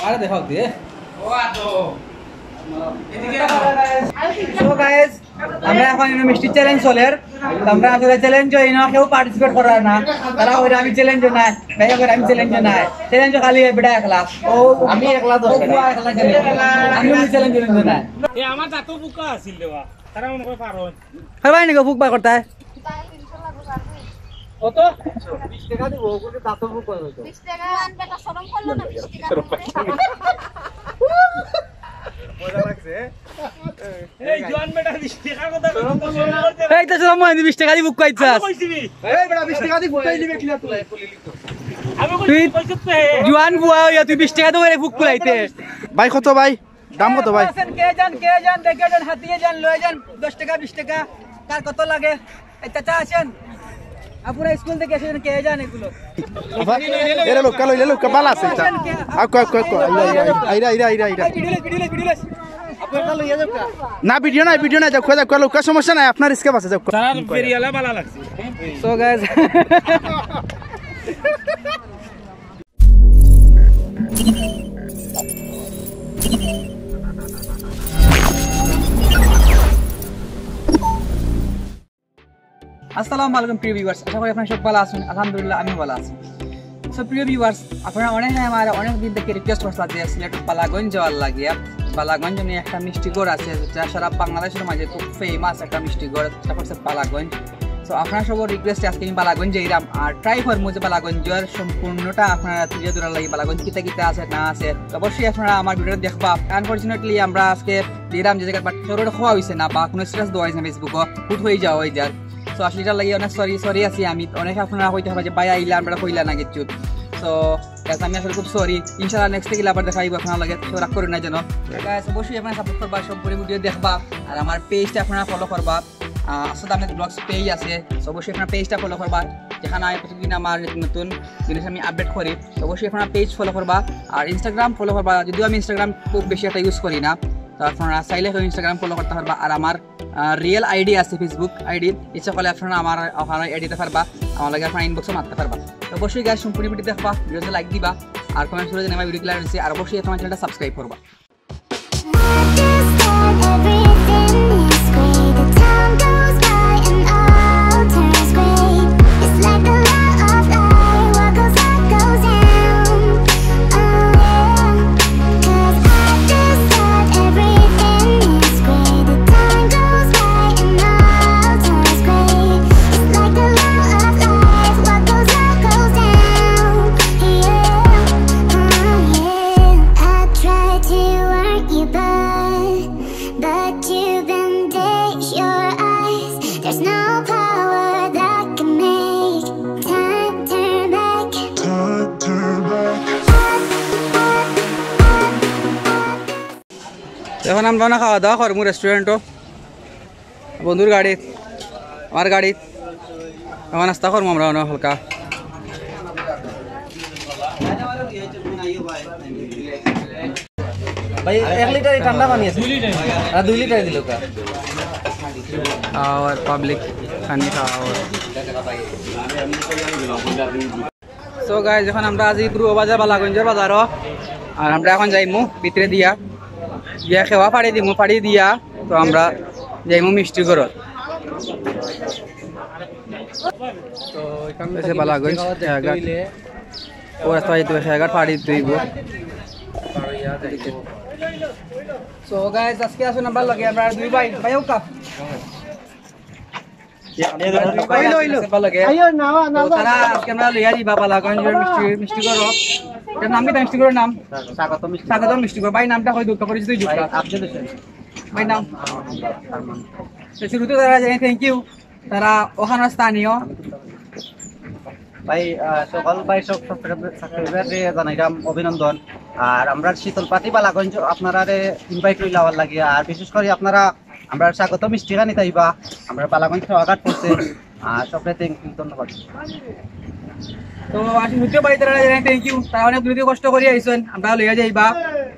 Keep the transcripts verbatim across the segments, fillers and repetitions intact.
আরে দেখো দিয়ে। So guys, আমরা এখন এনে মিষ্টি চ্যালেঞ্জ চলের। তো আমরা আসলে চ্যালেঞ্জ হই না, কেউ পার্টিসিপেট করার না। তারা ওরা আমি চ্যালেঞ্জ নাই, ভাই ওরা আমি চ্যালেঞ্জ নাই। চ্যালেঞ্জ খালি এই বেটা একলা। ও আমি একলা দশ ও টাকা। বুয়া একলা চ্যালেঞ্জ। আমি ওই চ্যালেঞ্জ নাই। এ আমার দাঁতও বুকা আছিল দেওয়া। তারা মনে করে পারো। হ্যাঁ ভাই, নিকো ফুক বার করতে হয়। কত? বিশ টাকা দিব, ওগুলো দাঁতও ফুক করে দিত। বিশ টাকা। জোয়ান বেটা শরম করলো না, বিশ টাকা দিতে? মজা লাগছে। এই জোয়ান বেটা বিশ টাকার কথা কইতো, শরম করছে না। এই তো শরম হয়নি, বিশ টাকা দিয়ে ফুক খাইছাস। কইছি নি? এই বেটা, বিশ টাকা দিয়ে ফুক খাইলি বেকিলা তুই। আমি কইছি, তুই কইছিস তো হে। জোয়ান বুয়া হইয়া তুই বিশ টাকা দিয়ে ফুক খাইতে। ভাই কত ভাই? দাম কত ভাই? আছেন, কে যান, কে যান, দেখে যান, হাতিয়ে যান, লয়ে যান, দশ টাকা, বিশ টাকা, কার কত লাগে? এই চাচা আছেন, আপনারা স্কুল থেকে এসেছেন, কে যান এগুলো? আবার এরা লোক কালো, এরা লোক বালা আছে এটা। আচ্ছা, কে? আ, কয়, কয়, কয়, আইরা, আইরা, আইরা, আইরা, আইরা, আইরা। এই video less, video less, video less. আপনারা কালো ইয়ে যাও কা? না, ভিডিও নাই, ভিডিও নাই, যাও, কয়, যাও, কয়, লোক, সমস্যা নাই, আপনার রিস্কে বাসে যাও। তারা ফেরিয়ালা বালা লাগছে। So guys, আসসালামু আলাইকুম প্রিয় ভিউয়ার্স, আশা করি আপনারা সব ভালো আছেন। আলহামদুলিল্লাহ, আমিও ভালো আছি। So প্রিয় ভিউয়ার্স, আপনারা অনেকে আমার অনেক দিন থেকে রিকোয়েস্ট করছেন যে সিলেট বালাগঞ্জ যাওয়ার লাগে। বালাগঞ্জ নিয়ে একটা মিষ্টি ঘর আছে, যেটা সারা বাংলাদেশের মাঝে খুব ফেমাস একটা মিষ্টি ঘর, সেটা হচ্ছে বালাগঞ্জ। তো আপনারা সবার রিকোয়েস্টে আজকে আমি বালাগঞ্জ যাইরাম, আর ট্রাই করবো যে বালাগঞ্জের সম্পূর্ণটা আপনারা তুলে ধরার লাগি, বালাগঞ্জ কিতা কিতা আছে না আছে। তো অবশ্যই আপনারা আমার ভিডিও দেখবা। আনফরচুনেটলি আমরা আজকে দিলাম যে জায়গায়, বাট কারোর খোয়া হইছে না বা কোনো স্ট্যাটাস দেওয়া হইছে না ফেসবুকও, হুট হয়ে যাওয়া হয়ে যার। তো আসলে এটার লাগি অনেক সরি, সরি আছি আমি। অনেকে আপনারা কইতে পারবা যে ভাই আইলা আমরা কইলা না কিচ্ছু। তো guys, আমি আসলে খুব সরি। ইনশাআল্লাহ নেক্সট থেকে আবার দেখা হইব আপনার লাগে, তো রাগ করবেন না যেন। Guys, অবশ্যই আপনারা সাপোর্ট করবা, সব পুরো ভিডিও দেখবা, আর আমার পেজটা আপনারা ফলো করবা। আহ, আসলে আমার ব্লগস পেজ আছে, তো অবশ্যই আপনারা পেজটা ফলো করবা, যেখানে আমি প্রতিদিন আমার নতুন নতুন জিনিস আমি আপডেট করি। তো অবশ্যই আপনারা পেজ ফলো করবা, আর ইনস্টাগ্রাম ফলো করবা। যদিও আমি ইনস্টাগ্রাম খুব বেশি একটা ইউজ করি না, তো আপনারা চাইলে কেউ ইনস্টাগ্রাম ফলো করতে পারবা। আর আমার রিয়েল আইডি আছে, ফেসবুক আইডি, ইচ্ছা করলে আপনারা আমার ওখানে অ্যাড দিতে পারবা, আমার লাগে আপনারা ইনবক্সও মারতে পারবা। তো অবশ্যই গাইস, সম্পূর্ণ ভিডিও দেখবা, ভিডিওতে লাইক দিবা, আর কমেন্টস করে জানাবা ভিডিও ক্লিয়ার হয়েছে, আর অবশ্যই আমার চ্যানেলটা সাবস্ক্রাইব করবা। Everything is grey. The time goes by and all turns grey. It's like the law of life. What goes up goes down. Oh yeah. 'Cause I just thought everything is grey. The time goes by and all turns grey. It's like the law of life. What goes up goes down. Yeah. Oh yeah. I tried to warn you, but But you've been days, your eyes. There's no power that can make time turn back. Time turn back. এখন আমরা না খাওয়া দাওয়া করমু রেস্টুরেন্টও, বন্ধুর গাড়িত, আমার গাড়িত। এখন নাস্তা করমু আমরা অনেক হালকা। ভাই, এক লিটার এই ঠান্ডা পানি আছে। দুই লিটার। আর দুই লিটার দিল কা? আর পাবলিক খানি খাওয়া। So guys, এখন আমরা আছি পূর্ব বাজার, বালাগঞ্জর বাজারও। আর আমরা এখন যাইমু ভিতরে দিয়া, গিয়া খেওয়া ফাড়ি দিমু, ফাড়ি দিয়া তো আমরা যাইমু মিষ্টি ঘরত। তো এখান এই যে থেকে বালাগঞ্জ, মিষ্টি খাওয়া দেখতে খেয়াঘাট। হইলে ও রাস্তা হইতে খেয়াঘাট ফাড়ি দিতে হইব। So guys, আজকে আসুন আমরা লগে, আমরা দুই ভাই, ভাই ওকা। হইলো, হইলো। ভাই লগে। আইও, না, না, তো না। তারা আজকে আমরা লইয়া যাইবা বালাগঞ্জর মিষ্টি, মিষ্টি ঘরো। এটার নাম কি? মিষ্টি ঘরর নাম? স্বাগত মিষ্টি। স্বাগত মিষ্টি ঘর। ভাই নামটা কই দুঃখ পরিচিত দুঃখ। ভাই আফজল হোসেন। ভাই নাম? আরমান। তো শুরুতে তারা জানাই thank you। তারা ওখানর স্থানীয়। ভাই, আহ, সকল ভাই সব সাবস্ক্রাইবার, সাবস্ক্রাইবাররে জানাইলাম অভিনন্দন। আর আমরা শীতলপাটি বালাগঞ্জ আপনারারে ইনভাইট রইল আওয়ার লাগি। আর বিশেষ করে আপনারা আমরা স্বাগত মিষ্টি খানি তাইবা, আমরা বালাগঞ্জ খেওয়াঘাট পড়ছে। আর সবরে thank you, ধন্যবাদ। তো আসলে দ্বিতীয় ভাই তারা জানাই thank you, তারা অনেক দূর থেকে কষ্ট করে আইছেন, আমরা লইয়া যাইবা।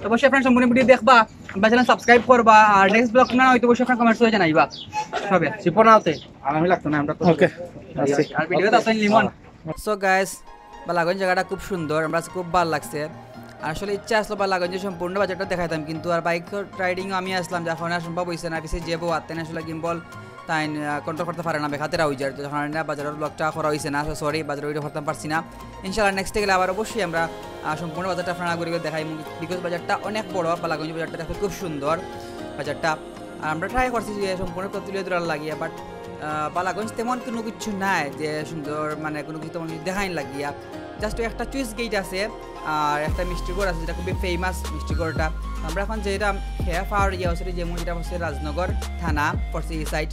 তো অবশ্যই আপনারা সম্পূর্ণ ভিডিও দেখবা, আমরা চ্যানেল সাবস্ক্রাইব করবা। আর নেক্সট ব্লগ না হয়তো অবশ্যই আপনারা কমেন্টস করে জানাইবা। সবে শিপন আওতে আর আমি লাগতো না, আমরা তো ওকে। আর ভিডিওতে আছেন লিমন। So গাইস, বালাগঞ্জ জায়গাটা খুব সুন্দর, আমরা খুব ভালো লাগছে। আসলে ইচ্ছা আসলো বালাগঞ্জে সম্পূর্ণ বাজারটা দেখাইতাম, কিন্তু আর বাইক রাইডিংও আমি আসলাম, যার কারণে আর সম্ভব হইছে না। পিছে যে বউ আতেন আসলে গিম্বল তাই কন্ট্রোল করতে পারে না, বেখাতে রাউজার, তো কারণে বাজারের ব্লগটা করা হইছে না। সরি, বাজারে ভিডিও করতাম পারছি না। ইনশাআল্লাহ নেক্সটে গেলে আবার অবশ্যই আমরা আহ, সম্পূর্ণ বাজারটা আপনারা ঘুরে ঘুরে দেখাইমু, বিকজ বাজারটা অনেক বড়। বালাগঞ্জ বাজারটা দেখতে খুব সুন্দর বাজারটা। আর আমরা ট্রাই করছি যে সম্পূর্ণ তুলে ধরার লাগিয়া, বাট বালাগঞ্জ তেমন কোনো কিছু নাই যে সুন্দর, মানে কোনো কিছু তেমন কিছু দেখাইন লাগিয়া। জাস্ট একটা চুইস গেট আছে আর একটা মিষ্টি ঘর আছে, যেটা খুবই ফেমাস মিষ্টি ঘরটা। আমরা এখন যেটা খেয়া পাওয়ার ইয়ে হচ্ছে যে যেটা হচ্ছে রাজনগর থানা পড়ছে এই সাইড।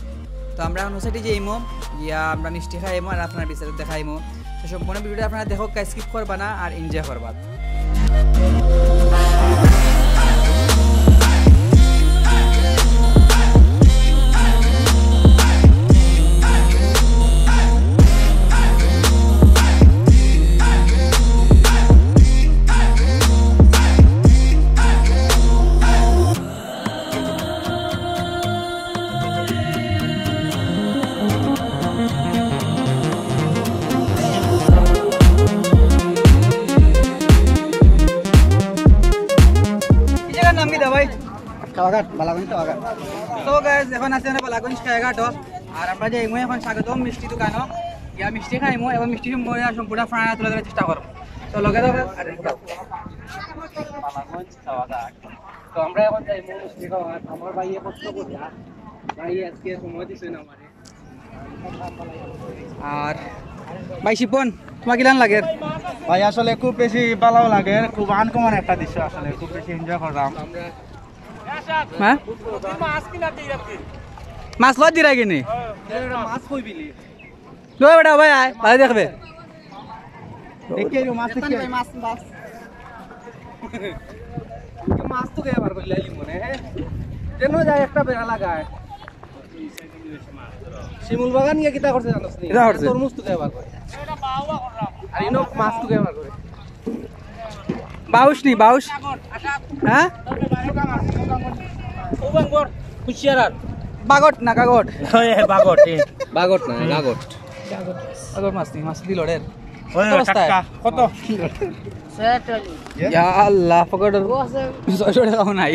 তো আমরা এখন সাইডে যাইমু, গিয়া আমরা মিষ্টি খাইমু আর আপনারা বিস্তারিত দেখাইমু। তো সম্পূর্ণ ভিডিওটা আপনারা দেখো, স্কিপ করবা না আর এনজয় করবা। এই জায়গার নাম কিতা ভাই? কাওয়াঘাট, বালাগঞ্জ কাওয়াঘাট। তো গাইস, এখন আছি আমরা বালাগঞ্জ কাওয়াঘাট, আর আমরা যাইমু এখন স্বাগতম মিষ্টি দোকানো, গিয়া মিষ্টি খাইমু এবং মিষ্টি সম্পর্কে সম্পূর্ণ আপনারা তুলে ধরার চেষ্টা করবো। তো লগে লগে বালাগঞ্জ কাওয়াঘাট। তো আমরা এখন যাইমু মিষ্টি খাওয়ার। আমার ভাইয়ে কষ্ট করিয়া, ভাই আজকে সময় দিছে না আমারে। আর ভাই শিপন, তোমার কিলান লাগে? ভাই আসলে খুব বেশি ভালো লাগে, খুব আনকমন একটা দৃশ্য, আসলে খুব বেশি এনজয় করলাম। হ্যাঁ, মাছ লজ দিরা কিনি? মাছ কই বিলি? লো বেটা ভাই আয়, ভাই দেখবে। দেখি আইও মাছ দেখি আইও। মাছ, মাছ। মাছ তো গেবার কইলে আইলি মনে, হ্যাঁ? যেন যায় একটা বেড়া লাগায়। শিমুল বাগান গিয়া কিতা করছে জানোস নি? কিতা করছে? তরমুজ তো গেবার করে। আর ইনো মাছ তো গেবার করে। বাউশ নি, বাউশ? হ্যাঁ? বাগট না কাগট? ওই, বাগট, এ। বাগট না, গাগট। বাগট মাছ নি, মাছ দিল রে। ওই, অবস্থা? টাটকা, কত? ইয়া আল্লাহ, পকেটর ছয়শো টাকাও নাই।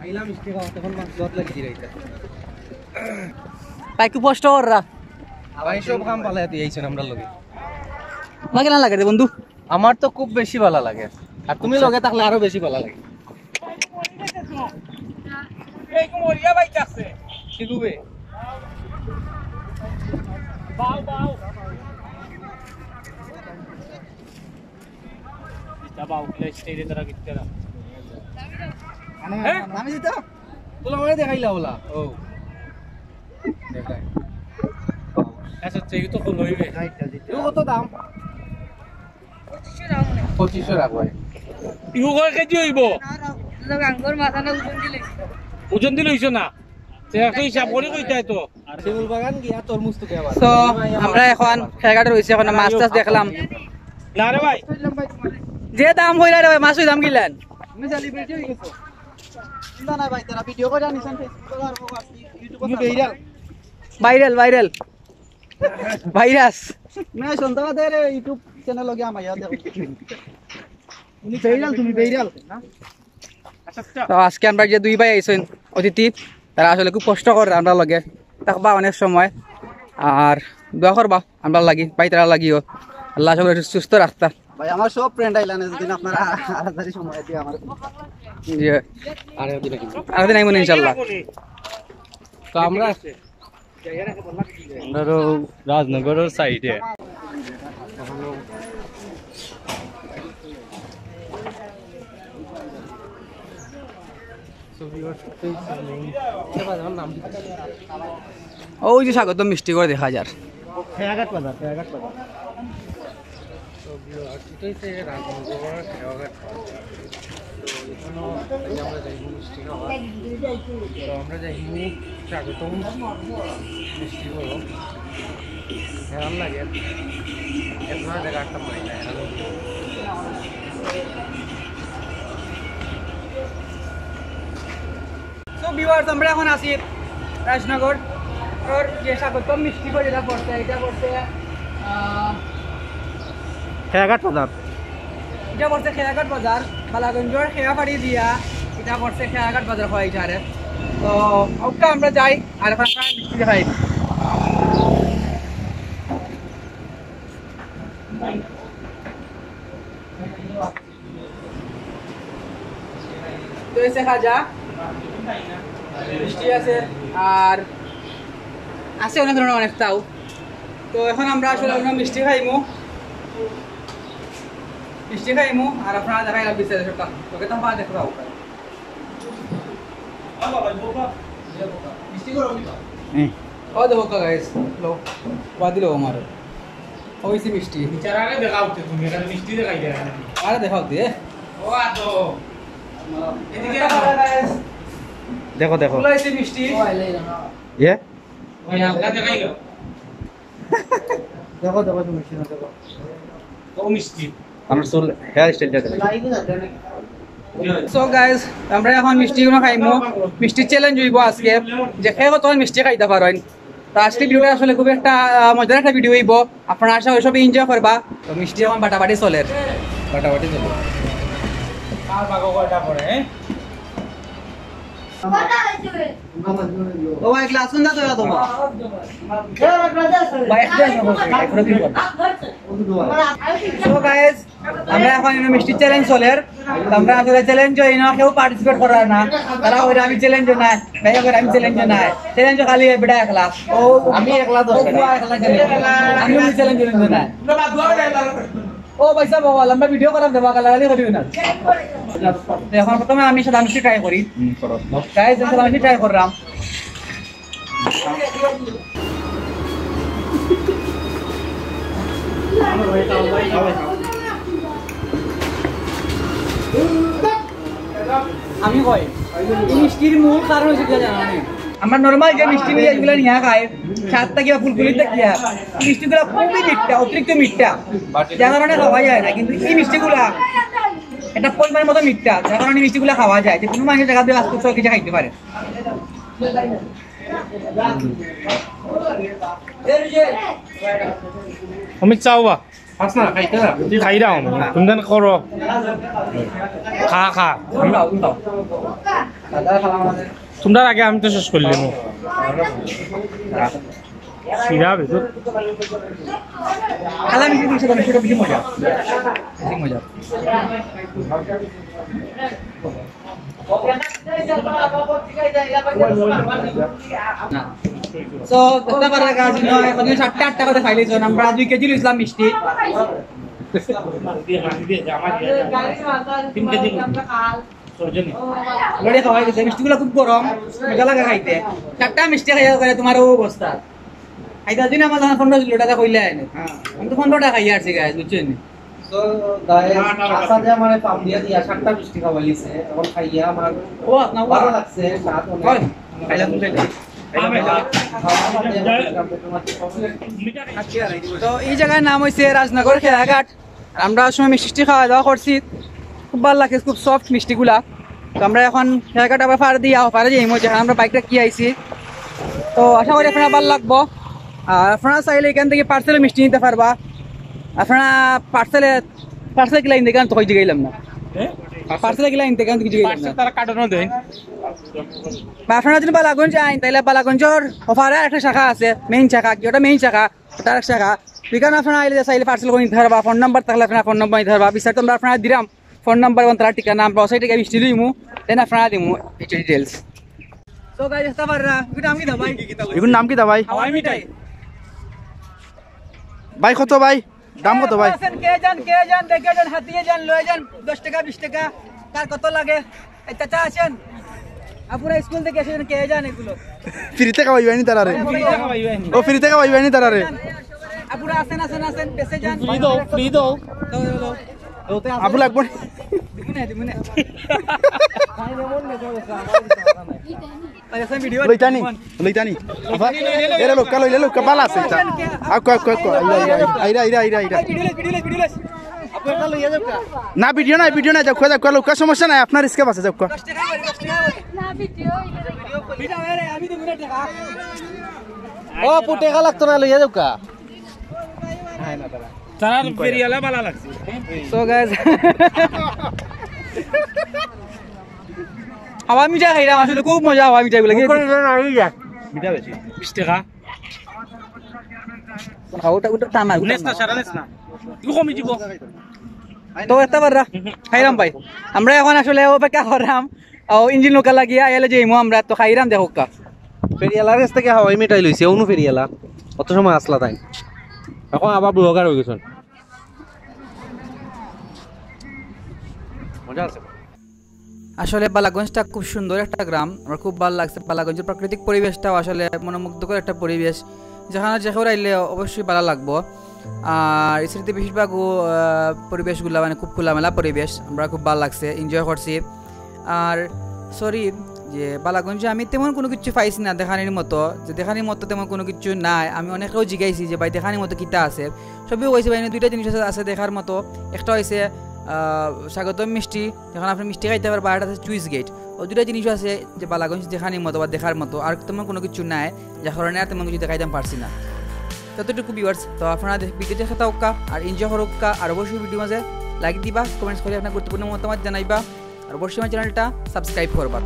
আইলাম মিষ্টি খাওয়া, তখন মাছ জট লাগি দিরা ইতা। ভাই, খুব কষ্ট কররা। ভাই, সব কাম পালাইয়া তুই আইছন আমরার লগে। লাগে না লাগে রে বন্ধু? আমার তো খুব বেশি ভালা লাগে, আর তুমি লগে থাকলে আরো বেশি ভালা লাগে। এই কুমরিয়া ভাই আছে। ঠিক হবে। বাউ, বাউ। ইটা বাউ, কিলা স্টাইলে তারা কিনতে না। হ্যাঁ? নামে দিতা? তোলা মানে দেখাইলা ওলা। ও। দেখাই। আচ্ছা, আচ্ছা, এই তো কল হইবে। এগুলো কত দাম? পঁচিশশো রাখবো। ইগু কয় কেজি হইব? আঙ্গুর মাথা না ওজন দিলে। ওজন দিলে হইছে না। তে একটু হিসাব করে কইতাই তো। শিমুল বাগান গিয়া তরমুজ তো দেওয়া। তো আমরা এখন খেয়াঘাটে রইছি, এখন মাছ টাছ দেখলাম। না রে ভাই। যে দাম হইলা রে ভাই, মাছর দাম কিলান? আমি জানি বেশি হয়ে গেছে। চিন্তা নাই ভাই, তারা ভিডিও করে আনিছেন Facebook আর ও আজকে YouTube-এ। তুমি ভাইরাল। Viral, viral. ভাইরাস। না, সন্ধ্যাবাদে রে YouTube channel লগে আমায় দেখো। তুমি ভাইরাল, তুমি ভাইরাল। তো আজকে আমরা যে দুই ভাই আইছেন অতিথি, তারা আসলে খুব কষ্ট করে আমরা লগে থাকবা অনেক সময়, আর দোয়া করবা আমরা লাগি, ভাই তারা লাগিও। আল্লাহ সবাই সুস্থ রাখতা। ভাই, আমার সব ফ্রেন্ড আইলান, যদি আপনারা আড়াতাড়ি সময় দিয়ে আমার জি। আরেকদিন আইমু ইনশাআল্লাহ। তো আমরা আমরাও রাজনগরের সাইডে। ওই যে স্বাগতম মিষ্টি ঘর দেখা যার। খেয়াঘাট বাজার, খেয়াঘাট বাজার। তো ভিউয়ার্স, এটা হচ্ছে রাজনগর খেয়াঘাট বাজার। তো এখানেও এই যে আমরা যাইমু মিষ্টি খাওয়া। তো আমরা যাইমু স্বাগতম মিষ্টি খাওয়া। হেরান লাগে। এত জায়গা একটা মাইনা, হেরান লাগে। So ভিউয়ার্স, আমরা এখন আছি রাজনগর। ওর যে স্বাগতম মিষ্টি করে এটা পড়ছে, এটা পড়ছে, আহ, খেয়াঘাট বাজার। ইটা পড়ছে খেয়াঘাট বাজার, বালাগঞ্জর খেয়াপাড়ি দিয়া, ইটা পড়ছে খেয়াঘাট বাজার কয় ইটারে। তো ওটা আমরা যাই, আর এখন আমরা মিষ্টি খাই। তো এই যে খাজা, মিষ্টি আছে, আর আছে অনেক ধরনের অনেকটাও। তো এখন আমরা আসলে আমরা মিষ্টি খাইমু, মিষ্টি খাইমু, আর আপনারা দেখাইলাম বিস্তারিত সবটা। তোকে তো মা দেখো। হুম। ও দেখো গাইস, লো, বাদ দিল আমার। ওইসি মিষ্টি। বিচারারে দেখাও তো তুমি, এখানে মিষ্টি দেখাই দেয় না। আরে দেখাও দে। ও আতো। এদিকে আও। দেখো, দেখো। ওইসি মিষ্টি। ইয়ে? ওই হালকা দেখাই দাও। দেখো, দেখো, তুমি মিষ্টি না দেখো। ও মিষ্টি। আমার চুল, হেয়ার স্টাইলটা দেখো। সো গাইস, আমরা এখন মিষ্টিগুলো খাইমু। মিষ্টি চ্যালেঞ্জ হইব আজকে, যে কে কত মিষ্টি খাইতে পারেন। তো আজকে ভিডিওটা আসলে খুব একটা আহ, মজার একটা ভিডিও হইব। আপনারা আশা করি সবাই এনজয় করবা। তো মিষ্টি এখন বাটাবাটি চলের, বাটাবাটি চলে। কার ভাগো কয়টা পড়ে, হ্যাঁ? ও ভাই, গ্লাস কোনটা তোরা তোমার? ভাই, একটা আছে, ভাই, পুরো কি বল? সো গাইস, আমরা এখন এনে মিষ্টি চ্যালেঞ্জ চলের। তো আমরা আসলে চ্যালেঞ্জ হই না, কেউ পার্টিসিপেট করার না। তারা কইরা আমি চ্যালেঞ্জ নাই, ভাই কইরা আমি চ্যালেঞ্জ নাই। চ্যালেঞ্জ খালি এই বেটা একলা। ও আমি একলা দশ ও টাকা। বুয়া একলা চ্যালেঞ্জ। আমি ওই চ্যালেঞ্জ চ্যালেঞ্জ নাই। ও ভাই সাহেব, বাবা, লম্বা ভিডিও করার দেবা, গালাগালি করিও না। তো এখন প্রথমে আমি সাদা মিষ্টি ট্রাই করি। হুম, করো। গাইস, সাদা মিষ্টি ট্রাই করলাম। আমি কই, এই মিষ্টির মূল কারণ হচ্ছে কি জানো নি? আমরা নরমাল যে মিষ্টি মিলে এগুলা নিয়া খাই, স্বাদটা কিবা ফুলফুলি দেখিয়া, এই মিষ্টিগুলা খুবই মিঠা, অতিরিক্ত মিঠা, যার কারণে খাওয়া যায় না। কিন্তু এই মিষ্টিগুলা একটা পরিমাণ মতো মিঠা, যার কারণে এই মিষ্টিগুলা খাওয়া যায়, যে কোনো মানুষের জায়গা দিয়ে আসতে কিছু খাইতে পারে। অমিত চাও বা? খাস না, খাইতে না। তুই খাই দাও, তুমি দেন করো। খা, খা। তোমরা আগে আমি তো শেষ করলাম। সিরা বেশি। খালা মিষ্টি দিছে, তবে সেটা বেশি মজা। বেশি মজা। তো, দেখতে পারা গেল, নয়, এখন সাতটা আটটা করে খাইলিছইন। আমরা দুই কেজি লইছিলাম মিষ্টি। তিন কেজি। লড়ে খাওয়াই গেছে, মিষ্টিগুলা খুব গরম, মজা লাগে খাইতে। চারটা মিষ্টি খাইয়া করে তোমার ও অবস্থা। খাইতে দিন আমার তখন পনেরো ষোলো টাকা কইলে আইনে। আমি তো পনেরো টাকা খাইয়া আসছি, গাইস, বুঝছেন নি? তো, গাইস, আশা যে আমার পাম দিয়া দিয়া সাতটা মিষ্টি খাওয়াইছে, এখন খাইয়া আমার ও, আপনার ভালো লাগছে, স্বাদ অনেক। হয়। খাইলাম, বুঝলেন? তো এই জায়গার নাম হইছে রাজনগর খেয়াঘাট। আমরা সময় মিষ্টি খাওয়া দাওয়া করছি, খুব ভালো লাগছে, খুব সফট মিষ্টিগুলা। তো আমরা এখন খেয়াঘাট আবার পার দিয়া পারে যাইমু, যেখানে আমরা বাইকটা কি আইছি। তো আশা করি আপনারা ভালো লাগবো। আর আপনারা চাইলে এখান থেকে পার্সেলে মিষ্টি নিতে পারবা। আপনারা পার্সেলে, পার্সেল কিলা ইনতে কেন তো কই জিগাইলাম না। পার্সেল কিলা ইনতে কেন তো কই জিগাইলাম না। পার্সেল তারা কার্টনও দেয়। বা আপনারা যদি বালাগঞ্জ আইন, তাইলে বালাগঞ্জর অফারে একটা শাখা আছে, মেইন শাখা, কি ওটা মেইন শাখা, ওটা আরেক শাখা। ওইখানে আপনারা আইলে চাইলে পার্সেল করে নিতে পারবা, ফোন নাম্বার থাকলে আপনারা ফোন নাম্বার নিতে পারবা। বিস্তারিত আমরা আপনারা দিলাম, ফোন নাম্বার এবং তার ঠিকানা, আমরা ওসাইড থেকে মিষ্টি লইমু, দেন আপনারা দিমু এই ডিটেলস। তো গাইস, দেখতে পাররা, এগুলোর নাম কি দা ভাই? এগুলোর নাম কি দা ভাই? হাওয়াই মিঠাই। ভাই কত ভাই? দাম কত ভাই? আছেন, কে যান, কে যান, দেখে যান, হাতিয়ে যান, লয়ে যান, দশ টাকা, বিশ টাকা, কার কত লাগে? এই চাচা আছেন, আপনারা স্কুল থেকে এসেছেন, কে যান এগুলো? ফ্রিতে খাওয়াইবানি তারারে? ফ্রিতে খাওয়াইবানি। ও, ফ্রিতে খাওয়াইবানি তারারে? আপনারা আছেন, আছেন, আছেন, বেঁচে যান। ফ্রি দাও, ফ্রি দাও। দাও, দাও, দাও। আপু লাগবো নি? দিমু না, দিমু না। লইতানি, লইতানি। আপা, এরা লোকা লইলে লোকা বালা আছে এটা। আকো, আকো, আকো। আইরা, আইরা, আইরা, আইরা, আইরা। না, ভিডিও নাই, ভিডিও নাই, যাউক্কা, যাউক্কা, লোকা সমস্যা নাই, আপনার রিস্কে বাঁচে, যাউক্কা। ও, পুটে লাগতো না, লইয়া যাউক্কা। তারার ফেরিয়ালা ভালা লাগছে। So guys, হাওয়াই মিঠাই খাইলাম, আসলে খুব মজা হাওয়াই মিঠাই গুলা। মিঠা বেশি। বিশ টাকা। খাও, ওটা, ওটা টানা, ওটা নেস না, টানা। সারা নেস না। একটু কমে দিব। তো একটা বার রা-, খাইলাম ভাই। আমরা এখন আসলে অপেক্ষা করলাম। ও, ইঞ্জিন নৌকা লাগিয়া আইলে যাইমু আমরা, তো খাইরাম দেখউক্কা। ফেরিয়ালার কাছ থেকে হাওয়াই মিঠাই লইছি, অনু ফেরিয়ালা। অত সময় আসলা তাই। এখন আবার ব্লগার হয়ে গেছেন। মজা আছে। আসলে বালাগঞ্জটা খুব সুন্দর একটা গ্রাম, আমার খুব ভালো লাগছে। বালাগঞ্জের প্রাকৃতিক পরিবেশটাও আসলে মনোমুগ্ধকর একটা পরিবেশ, যেখানে যে কেউ আইলে অবশ্যই ভালো লাগবো। আর এই সিটিতে বেশিরভাগও, আহ, পরিবেশগুলা মানে খুব খোলামেলা পরিবেশ, আমরা খুব ভালো লাগছে, এনজয় করছি। আর সরি, যে বালাগঞ্জে আমি তেমন কোনো কিছু পাইছি না দেখানির মতো, যে দেখানির মতো তেমন কোনো কিছু নাই। আমি অনেকেও জিগাইছি যে ভাই দেখানির মতো কিতা আছে, সবই কইছে ভাই দুইটা জিনিস আছে, আছে দেখার মতো। একটা হইছে, আহ, স্বাগতম মিষ্টি, যেখানে আপনি মিষ্টি খাইতে পারবা, আর একটা আছে চুইস গেট। ও দুইটা জিনিস আছে যে বালাগঞ্জ দেখানির মতো বা দেখার মতো, আর তেমন কোনো কিছু নাই, যার কারণে আর তেমন কিছু দেখাইতাম পারছি না। ততটুকু ভিউয়ার্স, তো আপনারা ভিডিও দেখে থাকুক্কা আর এনজয় করুক্কা, আর অবশ্যই ভিডিও মাঝে লাইক দিবা, কমেন্টস করে আপনার গুরুত্বপূর্ণ মতামত জানাইবা, আর অবশ্যই আমার চ্যানেলটা সাবস্ক্রাইব করবা।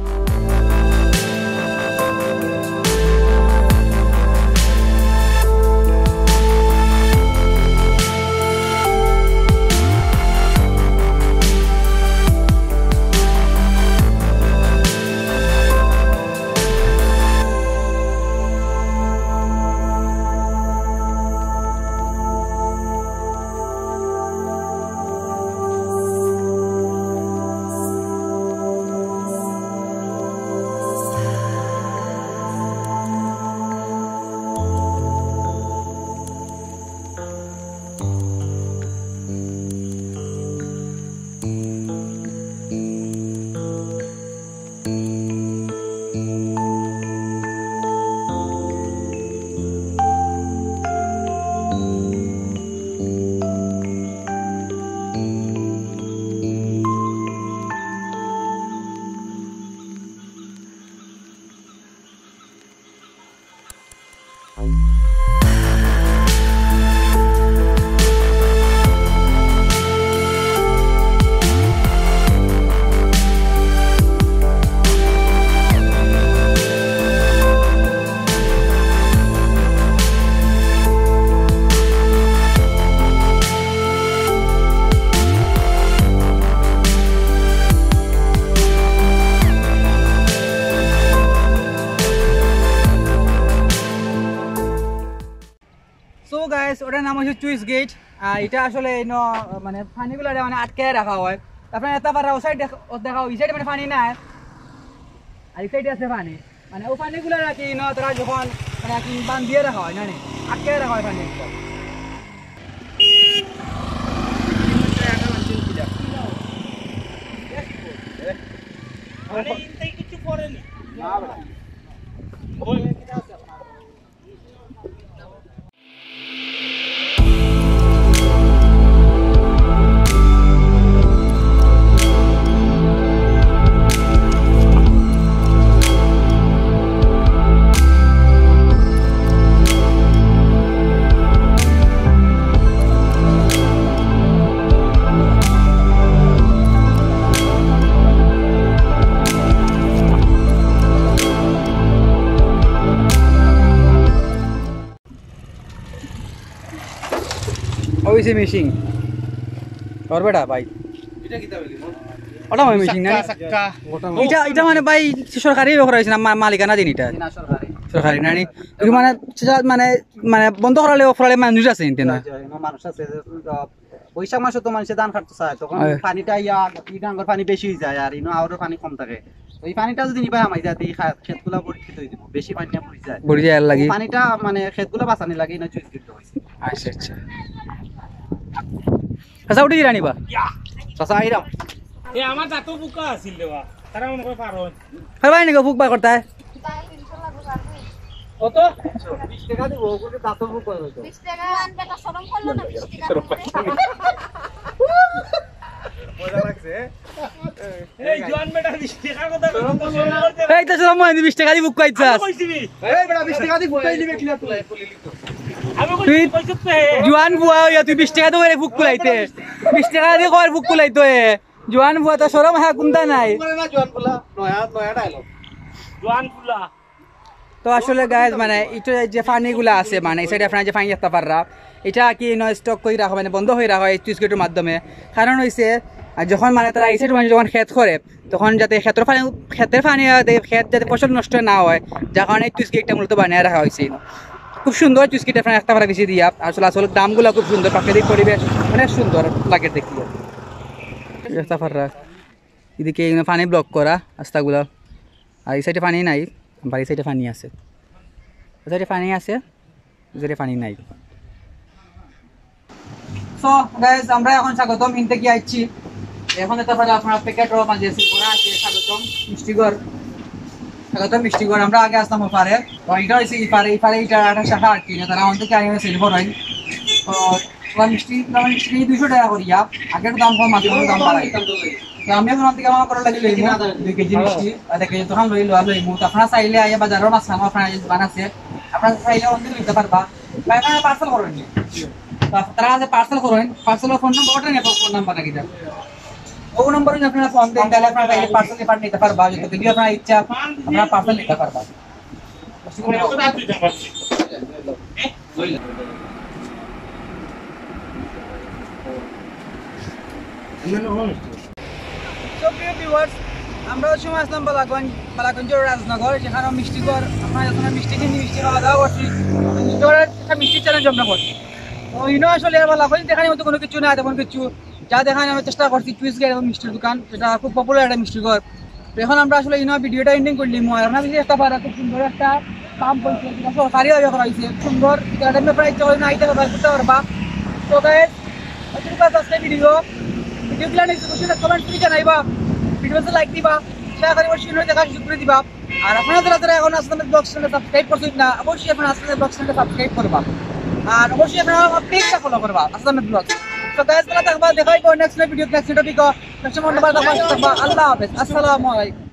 So guys, ওটার নাম হচ্ছে চুইস গেট। আর এটা আসলে এই ন-, মানে পানিগুলারে মানে আটকে রাখা হয়। আপনারা এটা পারা ও সাইড দেখ-, ও দেখাও, এই সাইডে মানে পানি নাই, আর এই সাইডে আছে পানি। মানে ও পানিগুলা রাখি ন, তারা যখন মানে আর কি বান্ধিয়ে রাখা হয় না নি, আটকে রাখা হয় পানিগুলা। মানে ইনতে কিছু পড়েনি। ওই যে মেশিন। ওর বেটা ভাই। এটা কিতা বলি? ওটা ওই মেশিন না? চাক্কা, চাক্কা। এটা, এটা মানে ভাই সরকারি ব্যাপার হইছে না, মা-, মালিকানা দিন এটা। না, সরকারি। সরকারি না নি? ওই মানে, সেটা মানে, মানে বন্ধ করালে, অফ করালে মানুষ আছে এনতে না? মানুষ আছে, আহ, বৈশাখ মাসে তো মানুষে ধান কাটতে চায়, তখন হ্যাঁ। পানিটা ইয়া, ই ডাঙ্গর পানি বেশি হয়ে যায়, আর ইনো আওরর পানি কম থাকে। তো এই পানিটা যদি নিবা হামাই যায়, এই খা-, ক্ষেতগুলা পরীক্ষিত হয়ে দিব, বেশি পানি না পড়ে যায়। পড়ে যায় আর লাগি। পানিটা মানে ক্ষেতগুলা বাঁচানি লাগে, ইনো চুইস গেট হইছে। আচ্ছা, আচ্ছা। চাচা উঠি গিরা নিবা? চাচা আইরাম। এ আমার দাঁতও বুকা আছিল রে বা। তারা মনে করে পারো। আরে ভাই নিকো ফুক বার করতে হয়। কত? বিশ টাকা দিব, ওগুলো দাঁতও বুকা হইতো। বিশ টাকা আনবে, তা শরম করলো না, বিশ টাকা আনবে। মজা লাগছে, হ্যাঁ? এই জোয়ান বেটা বিশ টাকার কথা বলতে এই তো সব মনে বিশ টাকা দি বুক কইছাস। কইছিবি? এই বেটা বিশ টাকা দি বুক কইলি বেটি না তুই। তুই জোয়ান ফুয়া অইয়া তুই বিশ টেকা দি কর ফুক কুলাইতে, বিশ টেকা দি কর ফুক কুলাইতে। জোয়ান ফুয়া, তোর শরম হায়া কুন্তা নাই। জোয়ান ফুলা। তো আসলে গাইজ, মানে, ইটা যে পানিগুলা আছে, মানে, এই সাইডে আপনারা যে পানি দেখতা পাররা, ইটা কি নয় স্টক করি রাখা, মানে, বন্ধ করি রাখা হয় এই স্লুইস গেটর মাধ্যমে। কারণ হইছে, আর যখন, মানে, তারা এই সাইডে, মানে, যখন খেত করে, তখন যাতে খেতর পানি, খেতর পানি আর এই খেত যাতে ফসল নষ্ট না হয়, যার কারণে এই স্লুইস গেটটা মূলত বানায় রাখা হইছে। খুব সুন্দর স্লুইস গেট, আপনারা দেখতা পাররা বেশি দিয়া। আসলে, আসলে দামগুলা খুব সুন্দর, প্রাকৃতিক পরিবেশ অনেক সুন্দর লাগে দেখতে। দেখতা পাররা, এদিকে এখানে পানি ব্লক করা রাস্তাগুলা, আর এই সাইডে পানি নাই, আবার এই সাইডে পানি আছে, এই সাইডে পানি আছে, এই সাইডে পানি নাই। সো গাইজ, আমরা এখন স্বাগতম ইন থাকি আইছি। এখন দেখতা পাররা আপনারা প্যাকেট রোল মাঝে আছে, বড়া আছে, স্বাগতম মিষ্টিঘর, স্বাগতম মিষ্টিঘর। আমরা আগে আসতাম ওপারে, তো ইটা হইছে ইপারে, ইপারে ইটার একটা শাখা আর কি, তারা অন থাকি আইয়া সেল করেন। তো ওরা মিষ্টি, ওরা মিষ্টি দুইশো টেকা করিয়া, আগের দাম কম, মাঝে মাঝে দাম বাড়ায়। তো আমি এখন অন থাকি আমার করা লাগি লইমু দুই কেজি মিষ্টি, আর এক কেজি তখন লই, লওয়া লইমু। তো আপনারা চাইলে আইয়া বাজারর মাঝখানো আপনারা যে দোকান আছে, আপনারা চাইলে অন থাকি লইতা পারবা। ভাই, আপনারা পার্সেল করইন নি? তো তারা আছে পার্সেল করইন, পার্সেলর ফোন নাম্বার, ওটা নিয়ে ফোন নাম্বার রাখি দেন। ও নম্বরে যদি আপনারা ফোন দেন, তাহলে আপনারা চাইলে পার্সেল এবার নিতা পারবা, যত ভিডিও আপনারা ইচ্ছা, আপনারা পার্সেল নিতা পারবা। তো প্রিয় ভিউয়ার্স, আমরা ওই সময় আসলাম বালাগঞ্জ, বালাগঞ্জর রাজনগর, যেখানে মিষ্টিঘর, আপনারা যেখানে মিষ্টি কিনি, মিষ্টি খাওয়া দাওয়া করছি, মিষ্টিঘরের একটা মিষ্টি চ্যালেঞ্জ আমরা করছি। তো ইনো আসলে বালাগঞ্জ দেখানোর মতো কোনো কিছু না, তেমন কিছু যা দেখানোর চেষ্টা করছি, স্লুইস গেট এবং মিষ্টির দোকান, যেটা খুব পপুলার একটা মিষ্টিঘর। তো এখন আমরা আসলে ইনো ভিডিওটা এন্ডিং করলি। আর আপনারা যদি দেখতা পাররা, খুব সুন্দর একটা পাম্প হইছে, যেটা সরকারিভাবে করা হইছে, খুব সুন্দর। এটা আপনারা ইচ্ছা করলে আইতে পারবা, ঘুরতে পারবা। তো গাইস, অতটুকু আছে আজকে ভিডিও। ভিডিও গুলা নিচে বসে কমেন্ট করে জানাইবা, ভিডিওতে লাইক দিবা, শেয়ার করে অবশ্যই দেখার সুযোগ করে দিবা। আর আপনারা যারা যারা এখন আসলামের ব্লগ চ্যানেলটা সাবস্ক্রাইব করছেন না, অবশ্যই আপনারা আসলামের ব্লগ চ্যানেলটা সাবস্ক্রাইব করবা। আর অবশ্যই আপনারা আমার পেজটা ফলো করবা, আসলামের ব্লগ। তো গাইস, তাহলে থাকবা, দেখা হইব next video, next topic. Next Mondal থাকবা, আল্লাহ হাফেজ, আসসালামু আলাইকুম।